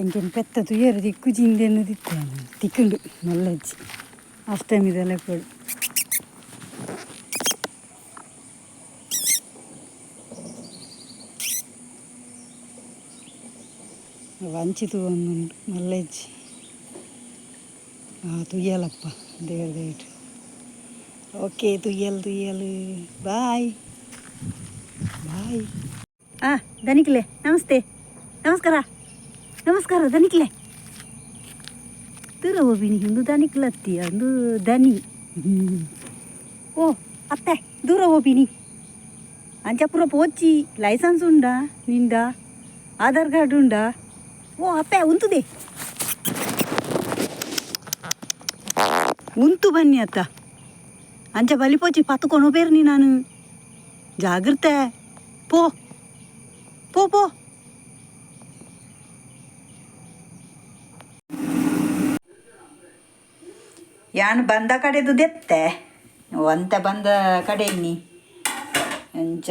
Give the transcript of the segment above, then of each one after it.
ಎಂಕೆನ್ ಪೆತ್ತ ತುಯ್ಯರ ದಿಕ್ಕುಜಿಂದೆನ್ನು ದಿತ್ತೆ ತಿಕ್ಕುಂಡು ಮಲ್ಲಜ್ಜಿ ಅಷ್ಟಮಿದೆಲ್ಲ ಕೊಡು. ವಂಚಿತು ಒಂದುಂಡು ಮಲ್ಲಜ್ಜಿ ಆ ತುಯ್ಯಲಪ್ಪ ದೇವ್ರ ದೇಟ್. ಓಕೆ ತುಯ್ಯಲ್ ತುಯ್ಯಲ್ ಬಾಯ್ ಬಾಯ್. ಆ ದನಿಕ್ಲೆ ನಮಸ್ತೆ, ನಮಸ್ಕಾರ ನಮಸ್ಕಾರ ದನಿಕ್ಲೆ. ದೂರ ಹೋಗಿನಿ ಒಂದು ದನಿಕ್ಲತ್ತಿ ಒಂದು ದನಿ. ಓ ಅತ್ತೆ ದೂರ ಹೋಗಿನಿ ಅಂಚಪುರ ಪೋಚಿ. ಲೈಸೆನ್ಸ್ ಉಂಡಾ ನಿಂದ? ಆಧಾರ್ ಕಾರ್ಡ್ ಉಂಡಾ? ಓ ಅಪ್ಪೆ ಉಂತುದೆ ಉಂತು ಬನ್ನಿ ಅತ್ತ. ಅಂಚ ಬಲಿ ಪೋಚಿ ಪತ್ತುಕೊನು ಪೇರ್ನಿ ನಾನು. ಜಾಗ್ರತೆ ಪೋ ಪೋ ಪೋ. ಯಾನ್ ಬಂದ ಕಡೆದು ದೆತ್ತೆ ಒಂತ ಬಂದ ಕಡೆ ಇನ್ನಿ ಅಂಚ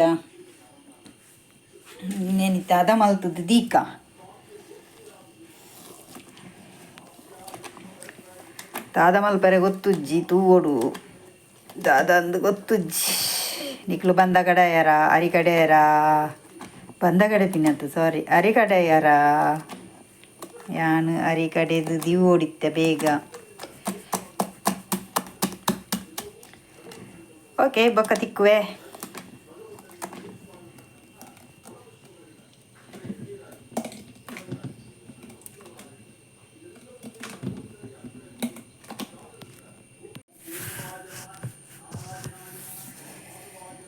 ಇನ್ನೇನಿತ್ತ ಅದ ಮಲ್ತದ್ದು ದೀಕ ದಾದ ಮಲ್ಪರೆ ಗೊತ್ತುಜ್ಜಿ ತೂವೊಡು ದಾದಂದು ಗೊತ್ತುಜ್ಜಿ. ನಿಕ್ಲು ಬಂದ ಕಡೆ ಯಾರ ಅರಿ ಕಡೆ ಯಾರ ಬಂದ ಕಡೆ ತಿನ್ನತ್ತು ಸಾರಿ ಅರಿ ಕಡೆ ಯಾರ ಯಾನ್ ಅರಿ ಕಡೆದು ದಿವೋಡಿತ್ತೆ ಬೇಗ. ಓಕೆ ಬೊಕ್ಕ ತಿಕ್ಕುವೆ.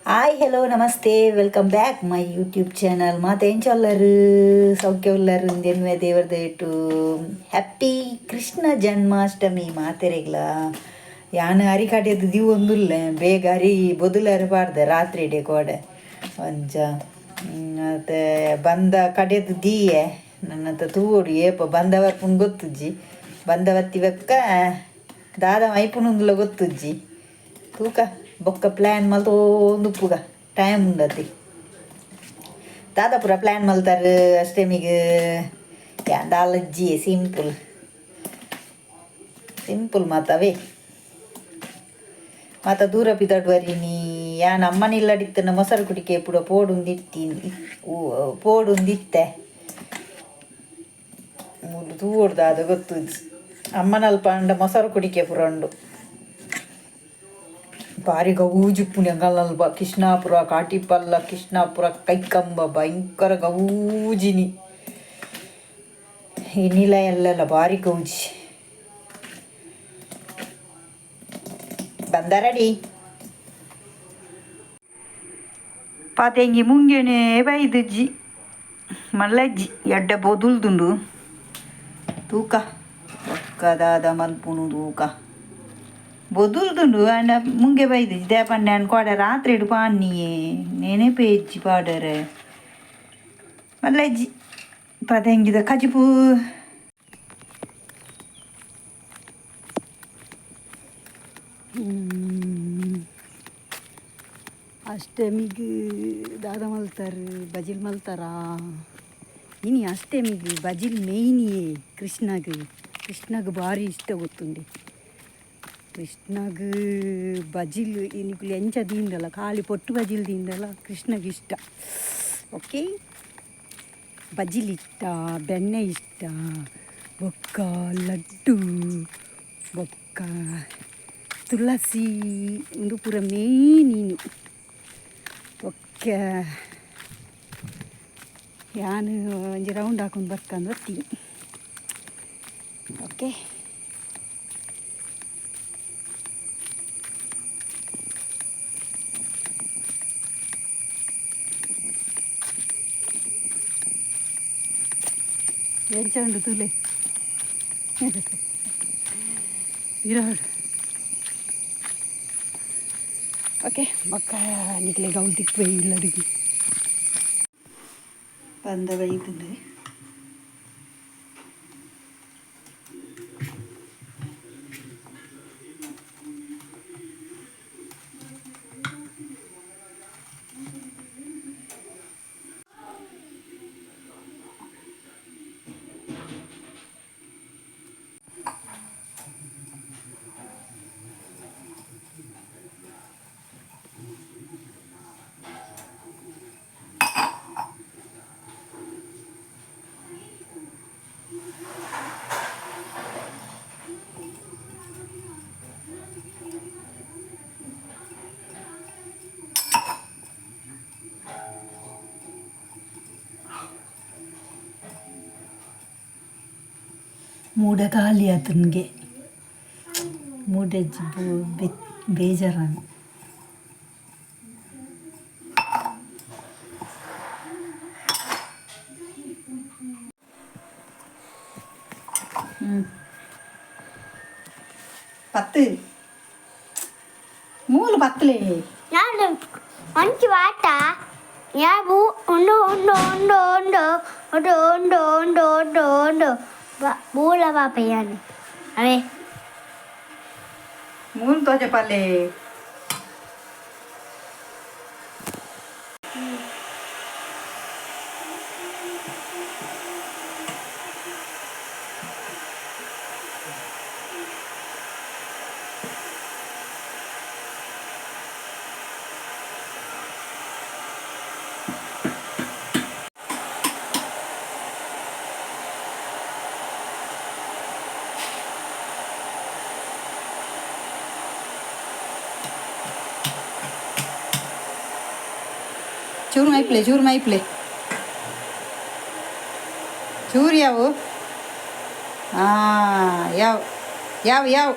ಹಾಯ್ ಹಲೋ ನಮಸ್ತೆ, welcome back my YouTube channel. ಮಾತ ಎಂಚೊಲ್ಲರು ಸೌಖ್ಯ ಉಲ್ಲರು ಇಂದೆನ್ವೆ ದೇವರ ದಯಟು. ಹ್ಯಾಪಿ ಕೃಷ್ಣ ಜನ್ಮಾಷ್ಟಮಿ ಮಾತೆರೆಗ್ಲ. ಯಾನ್ ಅರಿ ಕಡೆದು ದಿವು ಒಂದುಲ್ಲೆ ಬೇಗ ಅರಿ ಬೊದುಲರು ಪಾಡ್ದೆ ರಾತ್ರಿ ಇಡೆ ಕೋಡೆ ಒಂಜ ಮತ್ತೆ ಬಂದ ಕಡೆದು ದೀಯೆ ನನ್ನತ್ತ ತೂವೊಡು ಏಪ ಬಂದವರ್ಪುನ್ ಗೊತ್ತುಜ್ಜಿ ಬಂದವತ್ತಿ ಬೆಕ್ಕ ದಾದ ಮೈಪುನುಂದುಲ ಗೊತ್ತುಜ್ಜಿ ತೂಕ ಬೊಕ್ಕ ಪ್ಲ್ಯಾನ್ ಮಲ್ತೊಂದುಪ್ಪುಗ ಟೈಮ್ ಉಂಡತಿ. ದಾದ ಪೂರ ಪ್ಲ್ಯಾನ್ ಮಲ್ತಾರು ಅಷ್ಟಮಿಗ್? ಯಾನ್ ದಾಲಜ್ಜಿ ಸಿಂಪಲ್ ಸಿಂಪಲ್ ಮಾತವೇ ಮಾತ ದೂರ ಪಿದಡ್ವರಿನಿ. ಯಾನ್ ಅಮ್ಮನಿಲ್ಲಡಿತ್ತನ ಮೊಸರು ಕುಡಿಕೆ ಪೂರ ಪೋಡುಂದಿತ್ತೀನಿ ಪೋಡುಂದಿತ್ತೆ ಮೂಲು ತೂವೊಡು ದಾದ ಗೊತ್ತುಜ್ಜಿ. ಅಮ್ಮನಲ್ಪ ಅಂಡ ಮೊಸರು ಕುಡಿಕೆ ಪೂರ ಉಂಡು. ಭಾರಿ ಗೌಜಿಪ್ಪುನಿ ಅಂಗಲ್ನಲ್ಪ ಕೃಷ್ಣಾಪುರ ಕಾಟಿಪಲ್ಲ ಕೃಷ್ಣಾಪುರ ಕೈಕಂಬ ಭಯಂಕರ ಗೌಜಿನಿ. ಈ ನಿಲ ಎಲ್ಲೆಲ್ಲ ಭಾರಿ ಗೌಜಿ. ಬಂದ ರೆಡಿ ಪಾತೆಂಗಿ ಮುಂಗೆನೆ ಬೈದುಜ್ಜಿ ಮಲ್ಲಜ್ಜಿ ಎಡ್ಡೆ ಬೊದುಲ್ದುಂಡು ತೂಕ ಬೊಕ್ಕ ದಾದ ಮಲ್ಪುನು ತೂಕ ಬೊದುಲ್ದುಂಡು ಆಂಡ ಮುಂಗೆ ಬೈದುಜ್ಜಿ ದೇಪಂಡೆ ಅನ್ ಕೋಡೆ ರಾತ್ರಿ ಪಾಡ್ನಿಯೇ ನೇನೆ ಪೇಜ್ಜಿ ಪಾಡರೆ ಮಲ್ಲಜ್ಜಿ ಪದೆಂಗಿದ ಕಜಿಪು. ಅಷ್ಟಮಿಗ್ ದಾದ ಮಲ್ತಾರ್ ಬಜಿಲ್ ಮಲ್ತಾರಾ ಇನಿ? ಅಷ್ಟಮಿಗ್ ಬಜಿಲ್ ಮೇಯ್ನಿಯೇ ಕೃಷ್ಣಗ್. ಕೃಷ್ಣಗ್ ಭಾರಿ ಇಷ್ಟ ಗೊತ್ತುಂಡೆ ಕೃಷ್ಣಗ್ ಬಜಿಲ್. ನಿಕುಲು ಎಂಚ ದೀಂಡಲ ಖಾಲಿ ಪೊಟ್ಟು ಬಜಿಲ್ ದೀಂಡಲ ಕೃಷ್ಣಗ್ ಇಷ್ಟ. ಓಕೆ ಬಜಿಲ್ ಇಷ್ಟ, ಬೆಣ್ಣೆ ಇಷ್ಟ, ಬೊಕ್ಕ ಲಡ್ಡು, ಬೊಕ್ಕ ತುಳಸಿ ಉಂದು ಪೂರ ಮೇಯ್ನ್ ಇನಿ. ಬೊಕ್ಕ ಯಾನ್ ಒಂಜಿ ರೌಂಡ್ ಹಾಕೊಂಡು ಬರ್ಕಂದು ಬರ್ತೀನಿ. ಓಕೆ ಎಂಚ ಉಂಡು ತೂಲೆ ಇರೋಡು. ಓಕೆ ಬೊಕ್ಕ ನಿಕ್ಲೆ ಗೌಲ್ ತಿಕ್ಪೆ ಇಲ್ಲಡಿಗೆ ಬಂದ ಬೈದುಂಡು. ಮೂಡೆ ಖಾಲಿ ಆತನಿಗೆ ಮೂಡೆ ಬೇಜಾರಾನ. ಪತ್ತು ಮೂಲು ಪತ್ತಲೇ. ನಾನು ಒಂಚಿ ವಾಟ ಯಾವು ಉಂಡು ಉಂಡು ಉಂಡು ಉಂಡು ಉಂಡು ಉಂಡು ಉಂಡು ಉಂಡು ಉಂಡು ಬೂಲ ಬಾಪಯ್ಯಾನು ಅವೇ. ಮೂಲು ತೋಜ ಪಲ್ಲೆ. ಚೂರು ಮೈಪ್ಲೆ, ಚೂರು ಮೈಪ್ಲೆ, ಚೂರು ಯಾವು. ಹಾಂ, ಯಾವ ಯಾವ ಯಾವ.